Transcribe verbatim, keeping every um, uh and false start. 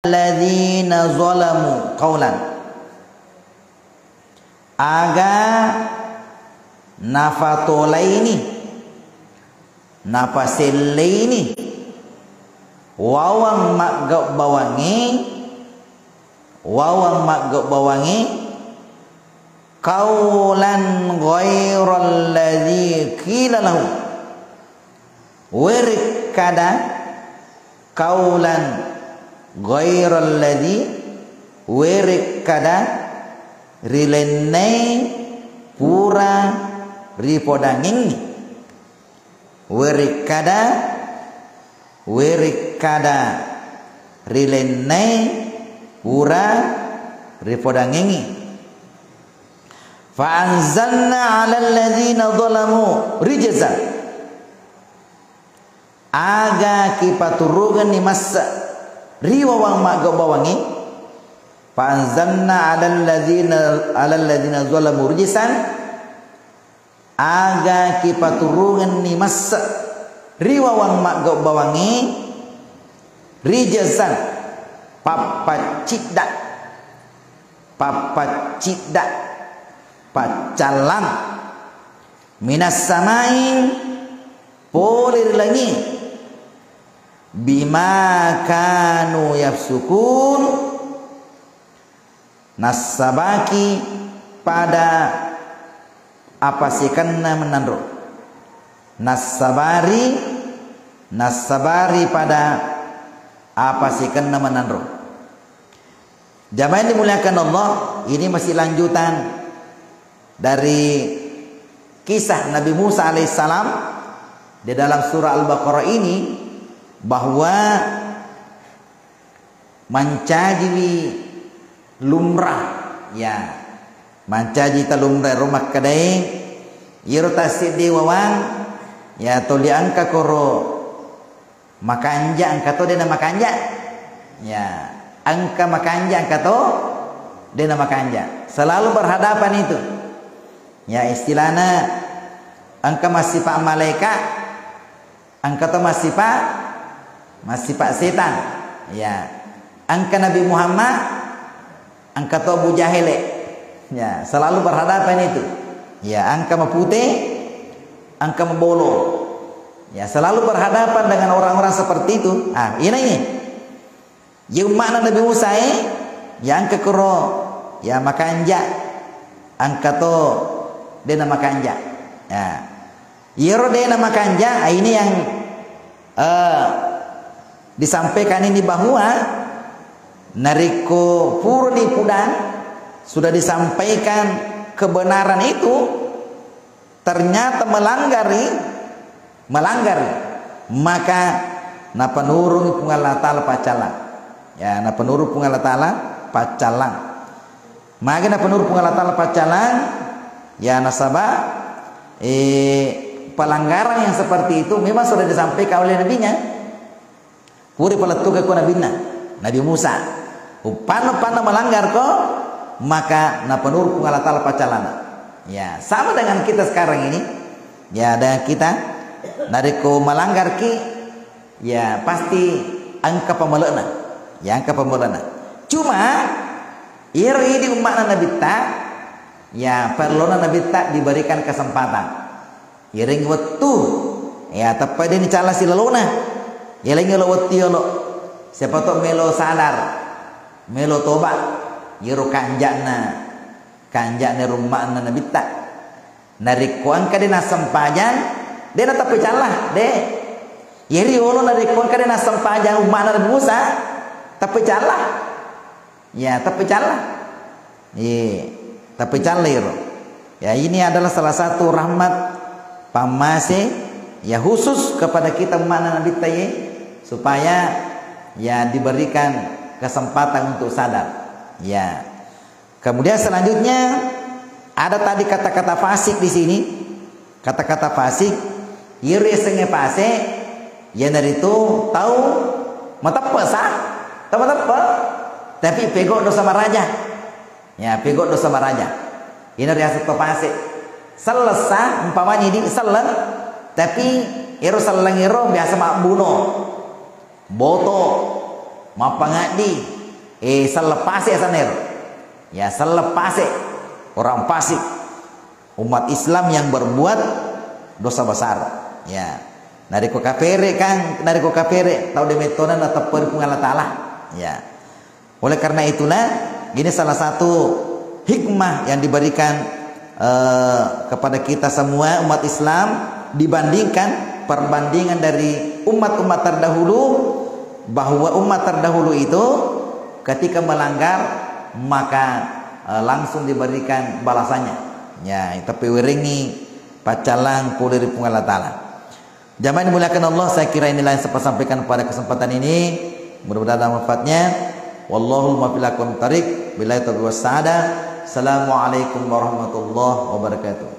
ladzina zalamu qaulan. Aga nafatolaini, napaselleini wawang maggabbawangnge, wawang maggabbawangnge, qaulan ghairal ladzi qila lahum. Werekkada qaulan ghairal ladzi, werekkada rilennai pura ripodangengngi. Werekkada, werekkada rilennai pura ripodangengngi. Fa anzalna 'alal ladzina zalamu rijzan. Aga kipaturungenni masse ri wawang maggabbawangnge. Fa anzalna 'alal ladzina, 'alal ladzina zalamu rijzan. Aga kipaturungenni masse ri wawang maggabbawangnge, rijzan, pappaccidda, pappaccidda, paccallang, minas samai, pole ri langi, bima kanu yafsukun, nassabaki pada apasikenna menanro. Nassabari, nassabari pada apasikenna menanro. Jamaah yang dimuliakan Allah, ini masih lanjutan dari kisah Nabi Musa alaihissalam di dalam surah Al-Baqarah ini, bahwa mancajiwi lumrah, ya, mancaji ta lumrah ro makkedae, iyaro tasseddi wawang, ya, toli engka koro makanja, engka to dena makanja. Ya, engka makanja, engka to dena makanja. Selalu berhadapan itu. Ya, istilahna engka massipa malaika, engka to massipa, massipa setan. Ya, engka Nabi Muhammad, engka to Abu Jahele. Ya, selalu berhadapan itu. Ya, engka mapute, engka mabolo. Ya, selalu berhadapan dengan orang-orang seperti itu. Ah, ini, ini. Ya, umma'na Nabi Musa e, ya, engka koro, ya, makanja, engka to dena makanja. Ya. Iyaro dena makanja, ah, ini yang, eh, disampaikan ini bahwa narekko purani pudang, sudah disampaikan kebenaran itu, ternyata melanggari, melanggari, maka napanurungi Puang Allah Ta'ala paccallang. Ya, napanurung Puang Allah Ta'ala paccallang. Magi napanurung Puang Allah Ta'ala paccallang? Ya, nasaba, eh, pelanggaran yang seperti itu memang sudah disampaikan oleh nabinya. Pura palettukekko nabinna, Nabi Musa. Uppanna-uppanna melanggarko, maka napanurung Puang Allah Ta'ala paccallanna. Ya, sama dengan kita sekarang ini. Ya, dengan kita, narekko melanggarki, ya, pasti engka pamele'na. Ya, engka pamele'na. Cuma, iyaro idi umma'na Nabitta, ya, perlona Nabitta diberikan kesempatan. Iyarengngi wettu, ya, teppa de nicalla silalona. Yalengngi lo wettu yolo. Siapa to melo sadar, melo toba, iyaro kanja'na, kanja'na rumma'na Nabitta. Narekko engka de nassempajang, de nateppecalla, de. Iyari yolo narekko engka de nassempajang umma'na Nabi Musa, teppecalla. Ya, teppecalla. Iya, teppecalla iro. Ya, ini adalah salah satu rahmat pammase, ya, khusus kepada kita umma'na Nabitta ye, supaya, ya, diberikan kesempatan untuk sadar. Ya. Kemudian selanjutnya ada tadi kata-kata fasik di sini. Kata-kata fasik, iyaro yasengnge fase, iyanaritu tau mateppe sa, tau mateppe, tapi pego dosa maraja. Ya, pego dosa maraja. Ina riaseng to fase. Selleng sa, umpamanya di selleng, tapi ero selleng ero biasa mabbuno. Boto. Mappangaddi, eh, sellepase asanna ero. Ya, sellepase. Orang fasik. Umat Islam yang berbuat dosa besar. Ya. Narekko kapere kan, narekko kapere tau de mettona natepperi Puang Allah Taala. Ya. Oleh karena itulah, ini salah satu hikmah yang diberikan, eh, kepada kita semua umat Islam, dibandingkan perbandingan dari umat-umat terdahulu, bahwa umat terdahulu itu ketika melanggar, maka, eh, langsung diberikan balasannya. Ya, tapi werengi paccallang pole ri Puang Allah Taala. Jamaah yang dimuliakan Allah, saya kira inilah yang saya sampaikan pada kesempatan ini. Mudah-mudahan ada manfaatnya. Wallahul muwaffiq ila aqwamit thariq. Billahi taufiq was sa'adah. Assalamualaikum warahmatullahi wabarakatuh.